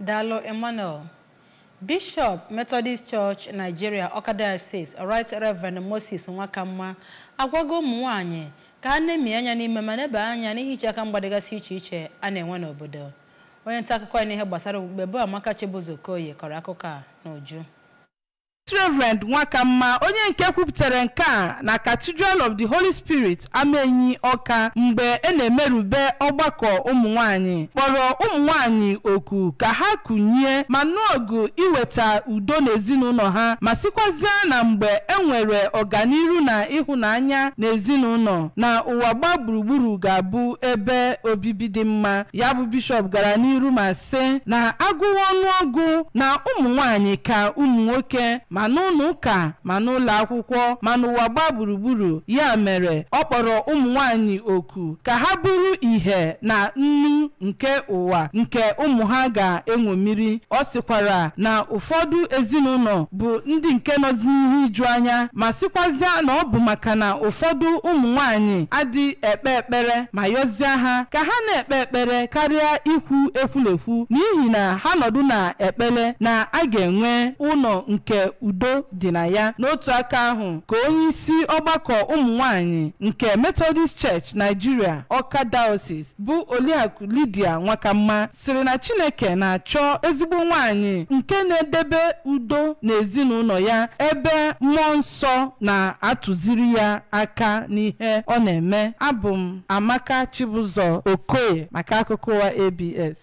Daalụ, Emmanuel. Bishọp Methodist Church Nigeria, Awka Diocese, Right Reverend Moses Nwakamma, agwago ụmụ nwaanyị ka ha na-emi anya n'ime ma neba anya n'ihicha aka mgba dịgasị iche iche a na-enwe n'obodo. Onye nta akụkọ anyị n'ihe gbasara okpukpe bụ Amaka Chibuzo Okoye kọrọ akụkọ a n'uju. Reverend Nwakamma, onye nke kwupụtara nke a na Cathedral of the Holy Spirit, Amenyi Ọka, mgbe e na-emerube ọgbakọ ụmụ nwanyị, kpọrọ ụmụ nwanyị oku ka ha kụnye ma nụọ ọgụ iweta udo n'ezinụlọ ha, ma sịkwazịa na mgbe e nwere ọganiru na ịhụnanya n'ezinụlọ, na ụwa gbaa gburugburu ga-abụ ebe obibi dị mma. Ya bụ bishọp gara n'iru ma sị na agụwa ọnụọgụ na ụmụ nwanyị ka ụmụ nwoke, ma n'ụlọ ụka, ma n'ụlọ akwụkwọ, ma n'ụwa gbaa gburugburu. Ya mere ọ kpọrọ ụmụ nwanyị oku ka ha bụrụ ìhè na nnu nke ụwa nke ụmụ ha ga-enwomiri. Ọ sịkwara na ụfọdụ ezinụlọ bụ ndị nke nọzi n'ihe iju anya, ma sịkwazịa na ọ bụ maka na ụfọdụ ụmụ nwanyị adị ekpe ekpere, ma yọzie ha ka ha na-ekpe ekpere karịa ikwu ekwulekwu, n'ihi na ha nọdụ na ekpere na a ga-enwe ụlọ nke udo dị na ya. N'otu aka ahụ ka onye isi ọgbakọ ụmụ nwanyị nke Methodist Church Nigeria, Awka Diocese, bụ Oliakụ Lydia Nwakamma, sịrị na Chineke na-achọ ezigbo nwanyị nke na-edebe udo n'ezinụlọ ya, ebe mmụọ nsọ na-atụziri ya aka n'ihe ọ na-eme. Abụ m Amaka Chibụzọ Okoye maka akụkọ ụwa ABS.